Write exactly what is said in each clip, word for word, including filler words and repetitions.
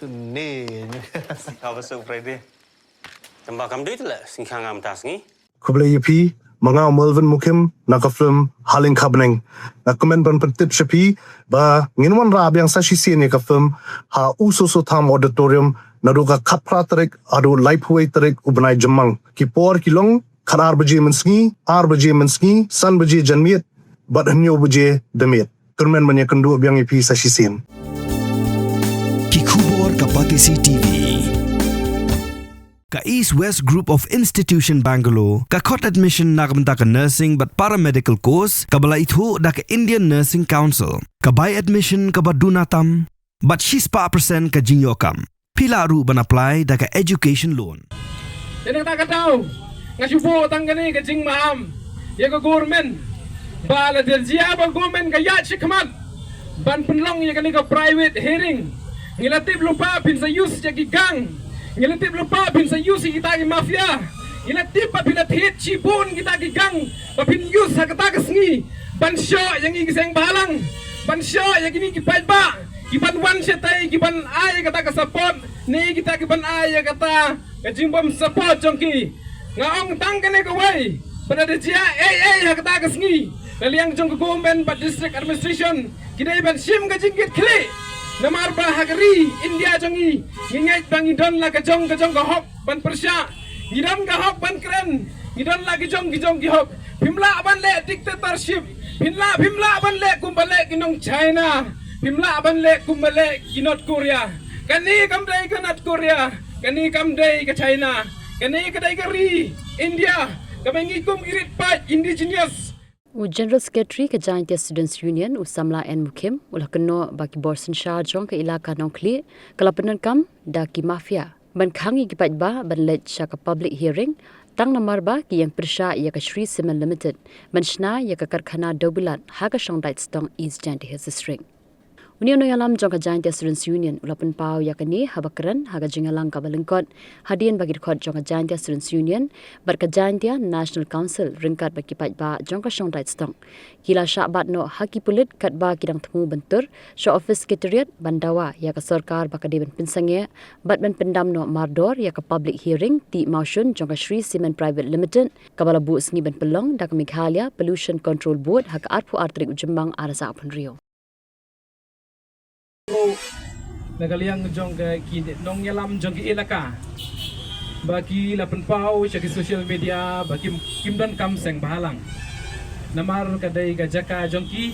Ni. Kaba su Friday. Tamba kam dei le sing khang am tas ngi. Khublei ïa phi, ma nga u Melvin Mukim, na ka film Haleng Khabneng. Nga kmen ban pyntip sha phi ba ngin wanrah biang sa shisien ïa ka film ha U Soso Tham Auditorium naduh ka khatphra tarik haduh laiphew wei tarik u bnai Jymmang. Ki por ki long khatar baje mynsngi, ar baje mynsngi, san baje janmiet bad hynñiew baje damiet. Kyrmen ban ïakynduh biang ïa phi sa shisien. Ki khubor ka Batesi T V. Ka East West Group of Institution Bangalore ka khot admission na ka bynta ka nursing bad paramedical course kaba la ithuh da ka Indian Nursing Council. Ka bai admission kaba duna tam bad shispah percent ka jingïoh kam. Phi lah ruh ban apply da ka education loan. Te na kata ka daw nga shu buh tang kane ka jingmaham ïa ka government ba lada jia ba government ka ïaid shakhmat ban pynlong ïa kane ka private hearing. Ngi la tip lypa phin sa use ïa ki gang. Ngi la tip lypa phin sa use ïa kita ki mafia. Ngi la tip ba phin la thied shibun kita ki gang ba phin use ha kata ka sngi ban shoh ïa ngi ki seng bhalang, ban shoh ïa kine ki paidbah, ki ban wan shatei, ki ban ai ïa kata ka support ne kita ki ban ai ïa kata ka jingbym support jong ki. Nga ong tang kane kawei ba lada jia ei ei ha kata ka sngi, na liang jong ka government bad district administration ki dei ban shim ka jingkitkhlieh. Namar ba ha ka ri India jong ngi, ngi ngeit ba ngi don la ka jong ka jong ka hok ban pyrshah, ngi don ka hok ban kren, ngi don la ki jong ki jong ki hok. Phim lah ban leh dictatorship. Phim lah, phim lah ban leh kumba leh ki nong China. Phim lah ban leh kumba leh ki North Korea. Kane kam dei ka North Korea. Kane kam dei ka China. Kane ka dei ka ri India kaba ngi kum ki rit paid indigenous. U General Secretary ka Jaintia Students Union, u Samla N Mukhim, u la kynnoh ba ki bor synshar jong ka ilaka Nongkhlieh ka la pyndonkam da ki mafia ban khang ïa ki paidbah ban leit sha ka public hearing tang namar ba ki ïeng pyrshah ïa ka Shree Cement Limited ban shna ïa ka karkhana dewbilat ha ka Shongdait Stong, East Jaintia Hills District. Une u nongïalam jong ka Jaintia Students Union u la pynpaw ïa kane haba kren ha ka jingïalang kaba lyngkot hadien ba ki dkhot jong ka Jaintia Students Union bad ka Jaintia National Council ryngkat bad ki paidbah jong ka Shongdait Stong ki la shah bat noh ha ki pulit katba ki dang thmu ban tur sha office secretariat ban dawa ïa ka sorkar ba ka dei ban pynsangeh bad ban pyndam noh mardor ïa ka public hearing tih mawshun jong ka Shree Cement Private Limited kaba la buh sngi ban pynlong da ka Meghalaya Pollution Control Board ha ka arphew ar tarik u Jymmang arhajar arphew hynriew. Na ka liang jong ka ki nongïalam jong ki ilaka ba ki la pynpaw sha ki social media ba kim kim donkam seng bhalang. Namar ka dei ka jaka jong ki,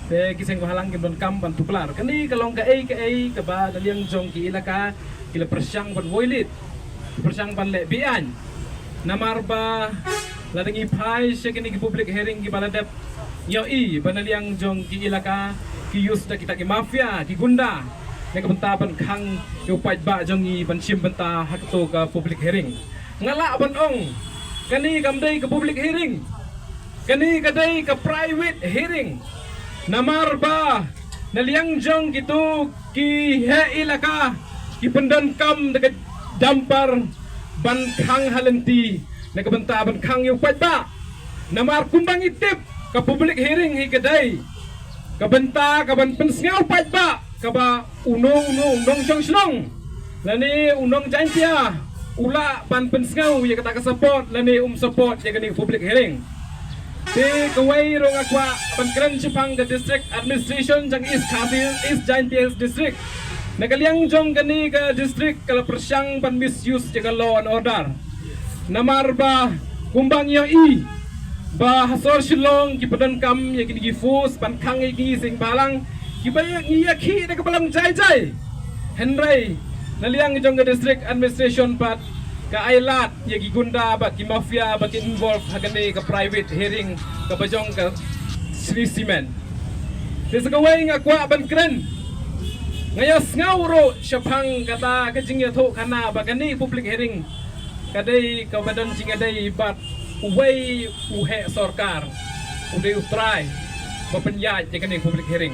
te ki seng bhalang kim donkam ban tuklar. Kane ka long kaei kaei kaba na liang jong ki ilaka ki la pyrshang ban violate, pyrshang ban leh beaiñ. Namar ba lada ngi phai sha kine ki public hearing kiba la dep, ngi ïohi ba na liang jong ki ilaka ki use da kita ki mafia, ki gunda, na ka bynta ban khang ïa u paidbah jong ngi ban shim bynta ha kato ka public hearing. Nga lah ban ong kane kam dei ka public hearing, kane ka dei ka private hearing. Namar ba na liang jong kito ki heh ilaka ki pyndonkam da ka dumper ban khang ha lynti na ka bynta ban khang ïa u paidbah. Namar kumba ngi tip, ka public hearing hi ka dei ka bynta ka ban pynsngew paidbah kaba uno uno u nongshong shnong lane u nong Jaintia u lah ban pynsngew ïa kata ka support lane um support ïa kane ka public hearing. Te kawei ruh nga kwah ban kren shaphang ka district administration jong East Khasi Hills, East Jaintia Hills District. Na ka liang jong kane ka district ka la pyrshang ban misuse ïa ka law and order. Namar ba kumba ngi ïohi ba ha sor Shillong ki pyndonkam ïa kine ki force ban khang ïa ki seng bhalang kiba ngi ïakhih da kaba long jai jai. Hynrei na liang jong ka district administration pat ka ai lad ïa ki gunda bad ki mafia ba ki involve ha kane ka private hearing kaba jong ka Shree Cement. Te sa kawei nga kwah ban kren, nga ïohsngew ruh shaphang kata ka jingïathuhkhana ba kane public hearing ka dei kaba don jingïadei bad uwei u heh sorkar, u dei u trai ba pynïaid ïa kane public hearing.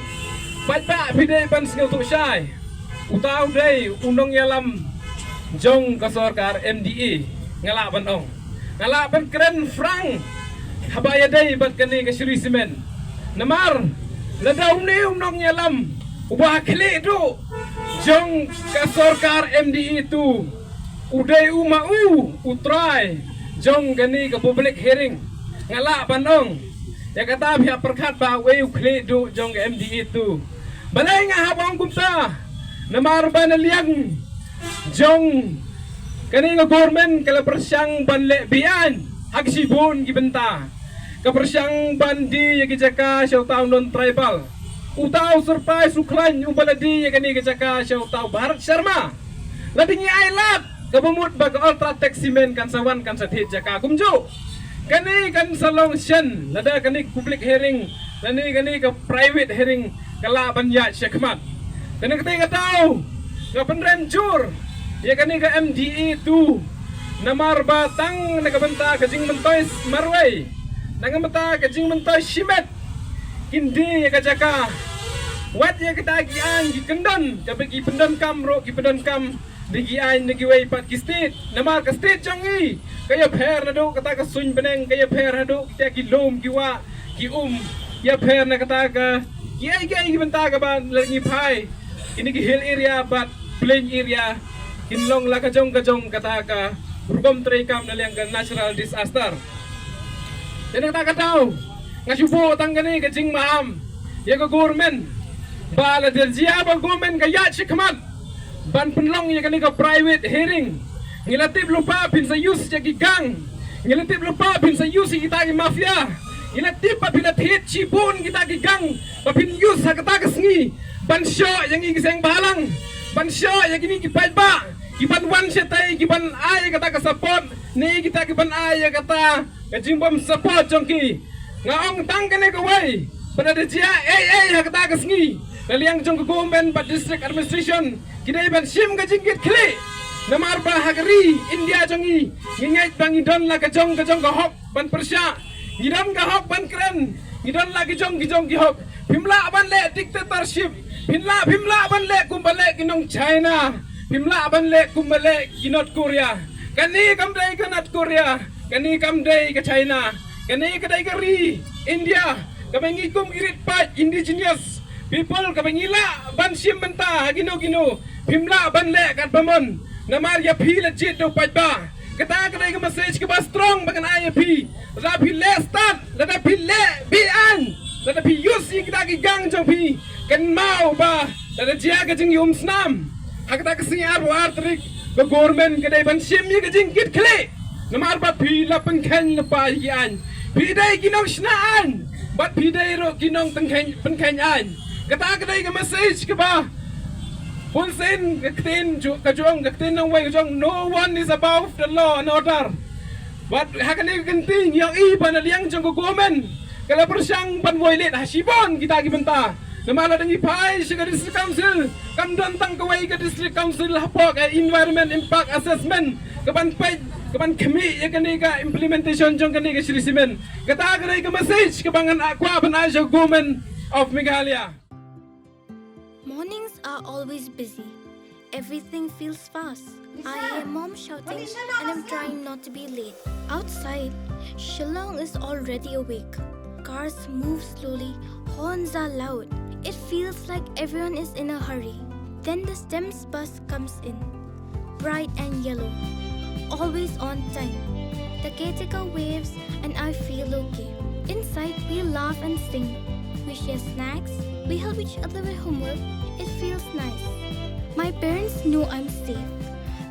Paidbah, phi dei ban sngewthuh shai, uta u dei u nongïalam jong ka sorkar M D A. Nga lah ban ong, nga lah ban kren frank haba ïadei bad kane ka Shree Cement. Namar lada une u nongïalam uba ha khlieh duh Jong ka sorkar M D A two, u dei u ma u u trai jong kane ka public hearing. Nga lah ban ong ïa kata phi hap pyrkhat ba u ei u khlieh duh jong ka M D A two. Balei nga hap ong kumta? Namar ba na liang jong kane ka government ka la pyrshang ban leh beaiñ ha ki shibun ki bynta. Ka pyrshang ban die ïa ki jaka sha uta u non tribal. Uta u Sir Pais u khlaiñ uba la die ïa kane ka jaka sha uta u Bharat Sharma. Lada ngi ai lad, kaba mut ba ka Ultratech Cement kan sa wan kan sa thied jaka kumjuh. Kane kan sa long shen lada kane ka public hearing lane kane ka private hearing ka lah ban ïaid shakhmat. Te na katei ka daw nga pynrem jur ïa kane ka M D A two, namar ba tang na ka bynta ka jingmyntoi marwei, na ka bynta ka jingmyntoi shimet kin die ïa ka jaka. Wat ïa kita ki aiñ ki kyndon, kaba ki pyndonkam ruh ki pyndonkam da ki aiñ na kiwei pat ki state. Namar ka state jong ngi ka ïapher naduh kata ka suiñ bneng, ka ïapher haduh kita ki lum ki wah ki um, ïapher na kata ka kiei kiei ki bynta kaba la ngi phai. Kine ki hill area bad plain area kin long la ka jong ka jong kata ka rukom treikam na liang ka natural disaster. Te na kata ka daw nga shu buh tang kane ka jingmaham ïa ka government ba lada jia ba government ka ïaid shakhmat ban pynlong ïa kane ka private hearing, ngi la tip lypa phin sa use ïa ki gang, ngi la tip lypa phin sa use ïa kita ki mafia, ngi la tip ba phin la thied shibun kita ki gang ba phin use ha kata ka sngi ban shoh ïa ngi ki seng bhalang, ban shoh ïa kine ki paidbah ki ban wan shatei ki ban ai ïa kata ka support ne kita ki ban ai ïa kata ka jingbym support jong ki. Nga ong tang kane kawei, ba lada jia ei ei ha kata ka sngi na liang jong ka government bad district administration ki dei ban shim ka jingkitkhlieh. Namar ba ha ka ri India jong ngi ngi ngeit ba ngi don la ka jong ka jong ka hok ban pyrshah, ngi don ka hok ban kren, ngi don la ki jong ki jong ki hok. Phim lah ban leh dictatorship, phim lah phim lah ban leh kumba leh ki nong China, phim lah ban leh kumba leh ki North Korea. Kane kam dei ka North Korea, kane kam dei ka China, kane ka dei ka ri India kaba ngi kum ki rit paid indigenous people kaba ngi lah ban shim bynta ha kino kino. Phim lah ban leh katba mon namar ïa phi la jied da u paidbah. Kata ka dei ka message kaba strong ba ngan ai ïa phi. Lada phi leh stad, lada phi leh beaiñ, lada phi use ïa kita ki gang jong phi, kynmaw ba lada jia ka jingïaumsnam ha kata ka sngi arphew ar tarik, ka government ka dei ban shim ïa ka jingkitkhlieh. Namar ba phi la pynkheiñ lypa ïa ki aiñ. Phi dei ki nongshna aiñ bad phi dei ruh ki nongpynkheiñ pynkheiñ aiñ. Kata ka dei ka message kaba bun sien ka ktien ju- ka jong ka ktien nongwei ka jong, no one is above the law and order. Bad ha kane ka kynti ngi ïohi ba na liang jong ka government ka la pyrshang ban violate ha shibun kita ki bynta. Namar lada ngi phai sha ka district council, kam don tang kawei ka district council hapoh ka environment impact assessment ka ban peit, ka ban khmih ïa kane ka implementation jong kane ka Shree Cement. Kata ka dei ka message kaba ngan kwah ban ai sha ka government of Meghalaya. Mornings are always busy. Everything feels fast. I hear mom shouting and I'm trying not to be late. Outside, Shillong is already awake. Cars move slowly, horns are loud. It feels like everyone is in a hurry. Then the STEMS bus comes in. Bright and yellow. Always on time. The caretaker waves and I feel okay. Inside, we laugh and sing. We share snacks. We help each other with homework. It feels nice. My parents know I'm safe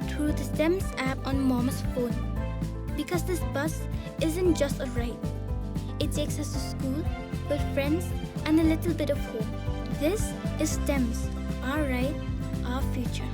through the STEMS app on mom's phone. Because this bus isn't just a ride, it takes us to school, with friends, and a little bit of home. This is STEMS, our ride, our future.